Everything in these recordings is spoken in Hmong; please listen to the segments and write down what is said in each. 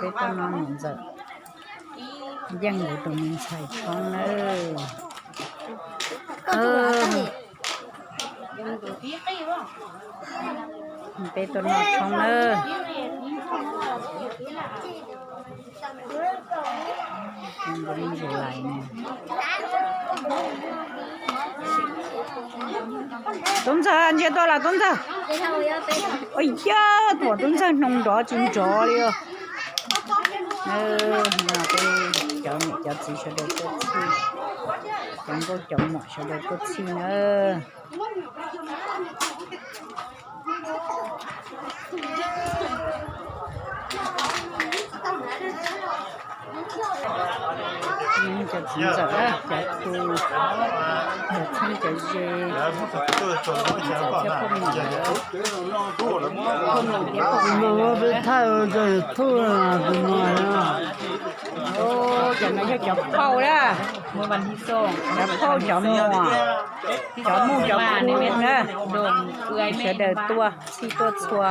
Peb tuaj noj niam ntxawm Yeej nkawd tus me ntxhais tshoob na. Peb tuaj noj tshoob na. Tub Ntxawg, ntsia tuaj los Tub Ntxawg. Ua yog tuam Tub Ntxawg hnoos nrov tsis nrov li os. Cov niam cov txiv sawv daws tuaj txhij, cov nkauj cov muam sawv daws tuaj txhij na. Cov txiv ntxawm, cov txiv, cov txheeb cov ze, cov thiab phooj ywg, phooj ywg thiab phooj ywg. Cov no yog cov phauj na, cov phauj cov muam, cov muj cov kuv na, sawv daws tuaj txhij tuaj txhua.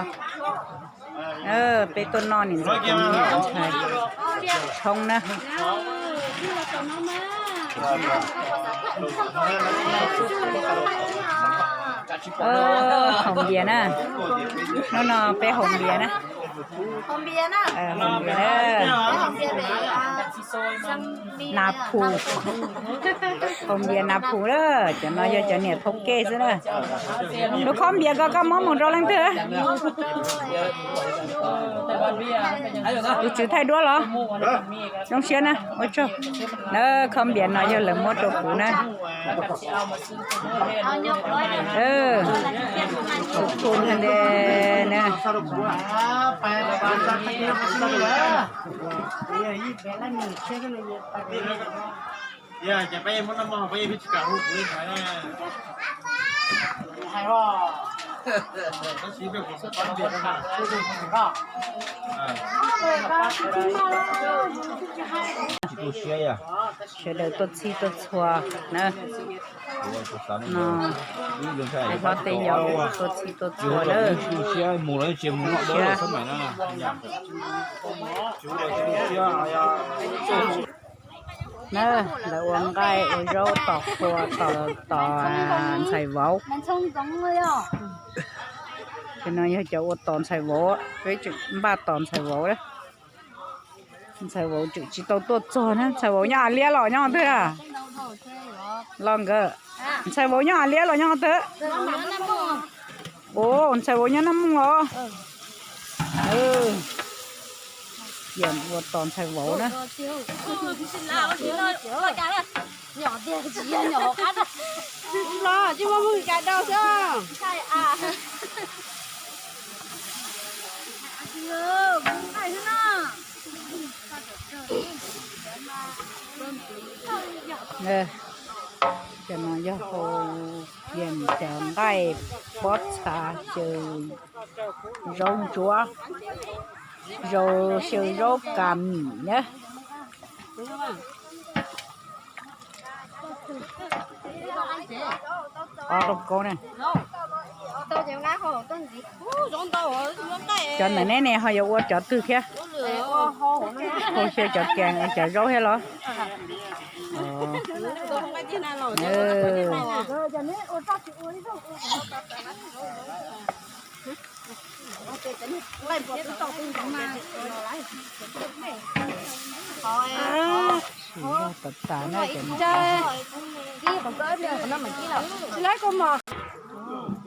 Peb tuaj noj niam ntxawm tus me nyuam ntxhais tshoob na. Haus npias na. Hnub no peb haus npias na. Haus npias na. Nas Phus. Haus npias Nas Phus na. Cov no yog cov niam thoob kej xwb na. Tus kho npias ko koj muab mus rau leej twg? Tus tswv thaij duab los? Zoo siab na, ua tsaug. Na, kho npias no yog lawv muab rau kuv na. Tus khu nthe na. Sawv daws tuaj txhij tuaj txhua na. Hlob tej yau tuaj txhij tuaj txhua lawm. Na, lawv ua nqaij ua zaub tos qhua tos ntxhais vauv. Cov no yog cov ua tos ntxhais vauv, peb tseem npaj tos ntxhais vauv. Ntxhais vauv tseem tsis tau tuaj txog na, ntxhais vauv nyob Av Liab los nyob twg? Los nkawd, ntxhais vauv nyob Av Liab los nyob twg? Ua, ntxhais vauv nyob Naj Mooj los? Cia ua tos ntxhais vauv na. Cov no yog hau, yog cov nqaij pob txha xyaw zaub ntsuab, xyaw zaub kas mim na. Ob rau kaub na. Cov ntawm neb ne ho yuav ua cov twg thiab? Hau xyaw cov kas, cov zaub thiab los?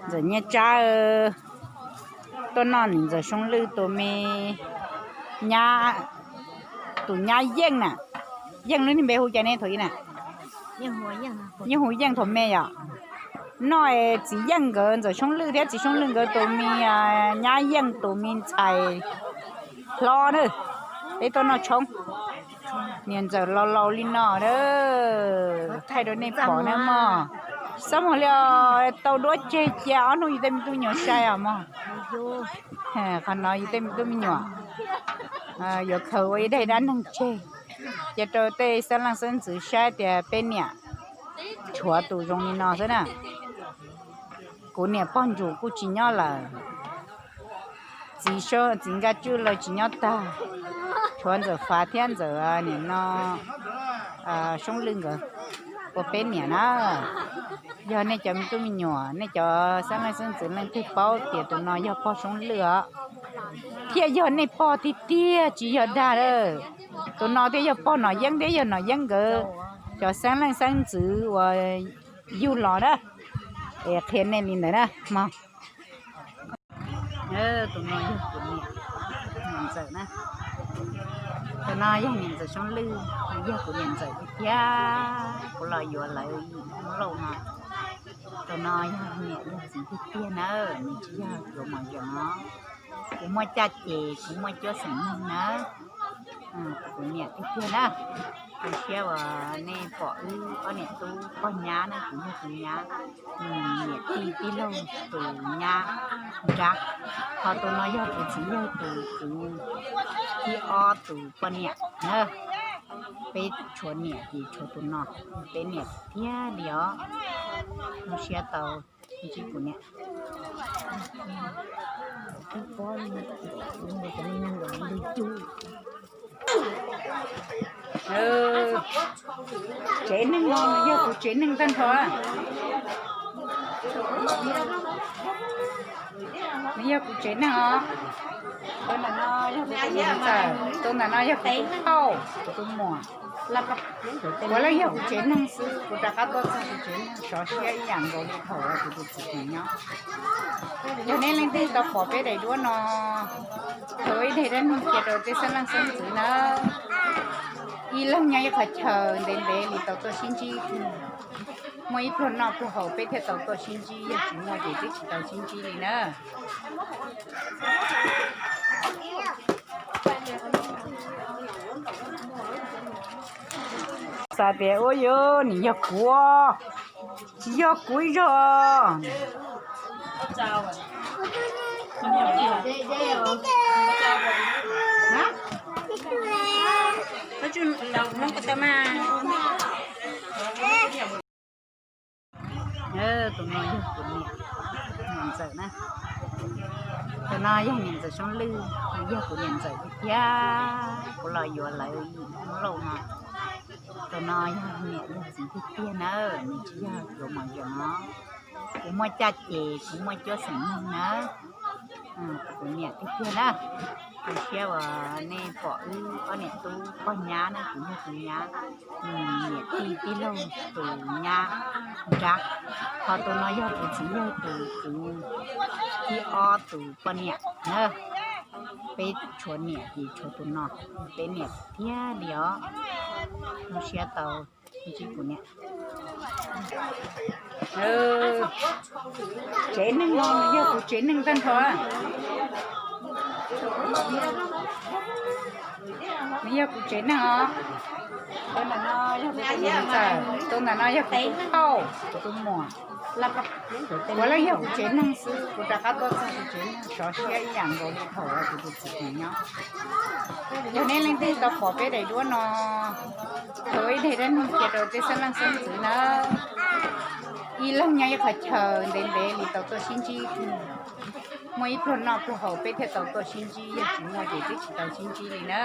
Ntxawm Nyiaj Tsab tuaj noj niam ntxawm Soob Lwj tus me nyab, tus nyab Yeej na. Yeej lub niag npe hu cas ne thaum ub na? Yeej hu Yeej thaum me yom. Noj txiv Yeej nkawd, ntxawm Soob Lwj thiab txiv Soob Lwj nkawd tus me nyab Yeej tus me ntxhais hlob na. Peb tuaj noj tshoob. Niam ntxawm laus laus li no na, thaij rau nej pom na mog. Xab mus li tau duab tseg cia ob hnub yus tej me tub me nyuam saib os mog. Qhov no yus tej me tub me nyuam yuav khaws ua ib daim dab neeg tseg, cia rau tej xeeb leej xeeb ntxwv saib tias peb niam tshuav tus zoo li no xwb na. Kuv niam pog ntsuam kuj tsis nyob lawm, txiv, txiv Nkaj Tswj lawv tsis nyob tag, Tshuav Ntxawm Fav thiab Ntxawm, nim no, Soob Lwj nkawd ua peb niam na. Yog nej cov me tub me nyuam, nej cov xeeb leej xeeb ntxwv leej twg paub tias tus no yog pog Soob Lwj os, thiaj yog nej pog tiag tiag tsis yog dag lawm. Tus no thiaj yog pog Nom Yeeb thiab yog Nom Yeeb nkawd cov xeeb leej xeeb ntxwv uas yug los na. Es qhia nej li ntawd na mog. Tus no yog kuv niam, niam Ntxawm na. Tus no yog niam Ntxawm Soob Lwj, nws yog kuv niam Ntxawm tiag tiag, kuv los yuav lawv yim Hmoob Lauj no. Tus no yog niam yog txiv tiag tiag na, nws tsis yog yuav mos yoos no. Kuv muaj caj ces kuv muaj cuab xeem neeg na. Kuv niam tiag tiag na. Zoo siab uas nej pom wb ob niam tub pog nyab na, kuv yog tus nyab, niam tij tij laug tus nyab nrab. Ho tus no yog kuv txiv yawg tus kwv thib ob tus poj niam na. Peb tshuav niam ces tshuav tus no, peb niam tiag li os. Zoo siab tau ntsib kuv niam. Tsev neeg no nws yog kuv tsev neeg tag nrho. Nws yog kuv tsev neeg os. Tus ntawm no yog kuv tus niam Ntxawm, tus ntawm no yog kuv tus phauj, kuv tus muam. Kuv los yog kuv tsev neeg xwb, kuv rov qab tuaj txog kuv tsev neeg sov siab ib yam nkaus li thaum uas kuv tus txiv tseem nyob. Yog nej leej twg tau pom peb daim duab no, thov ib daim dab neeg qhia rau tej xeeb leej xeeb ntxwv nawb. Ib leeg nyob ib qhov chaw ntev ntev li tau tuaj sib ntsib, muaj ib pluag noj pluag haus peb thiaj tau tuaj sib ntsib, yog tsis muaj ces twb tsis tau sib ntsib li na. Xav tias ua yog nim yog kuv, tsis yog kuv ib zaug. Tus no yog kuv niam, niam Ntxawm na. Tus no yog niam Ntxawm Soob Lwj, nws yog kuv niam Ntxawm tiag tiag, kuv los yuav lawv yim Hmoob Lauj no. Tus no yog niam yog txiv tiag tiag na, nws tsis yog yuav mos yoos no. Kuv muaj caj ces kuv muaj cuab xeem neeg na. Kuv niam tiag tiag na. Zoo siab uas nej pom wb ob niam tub pog nyab na, kuv yog tus nyab, niam tij tij laug tus nyab nrab. Ho tus no yog kuv txiv yawg tus kwv thib ob tus poj niam na. Peb tshuav niam ces tshuav tus no, peb niam tiag li os. Zoo siab tau ntsib kuv niam. Tsev neeg no nws yog kuv tsev neeg tag nrho. Nws yog kuv tsev neeg os. Tus ntawm no yog kuv tus niam Ntxawm, tus ntawm no yog kuv tus phauj, kuv tus muam. Kuv los yog kuv tsev neeg xwb, kuv rov qab tuaj txog kuv tsev neeg sov siab ib yam nkaus li thaum uas kuv tus txiv tseem nyob. Yog nej leej twg tau pom peb daim duab no, thov ib daim dab neeg qhia rau tej xeeb leej xeeb ntxwv nawb. Ib leeg nyob ib qhov chaw ntev ntev li tau tuaj sib ntsib, muaj ib pluag noj pluag haus peb thiaj tau tuaj sib ntsib, yog tsis muaj ces twb tsis tau sib ntsib li na.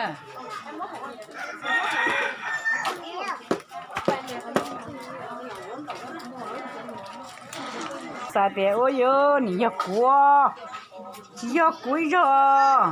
Xav tias ua yog nim yog kuv, tsis yog kuv ib zaug.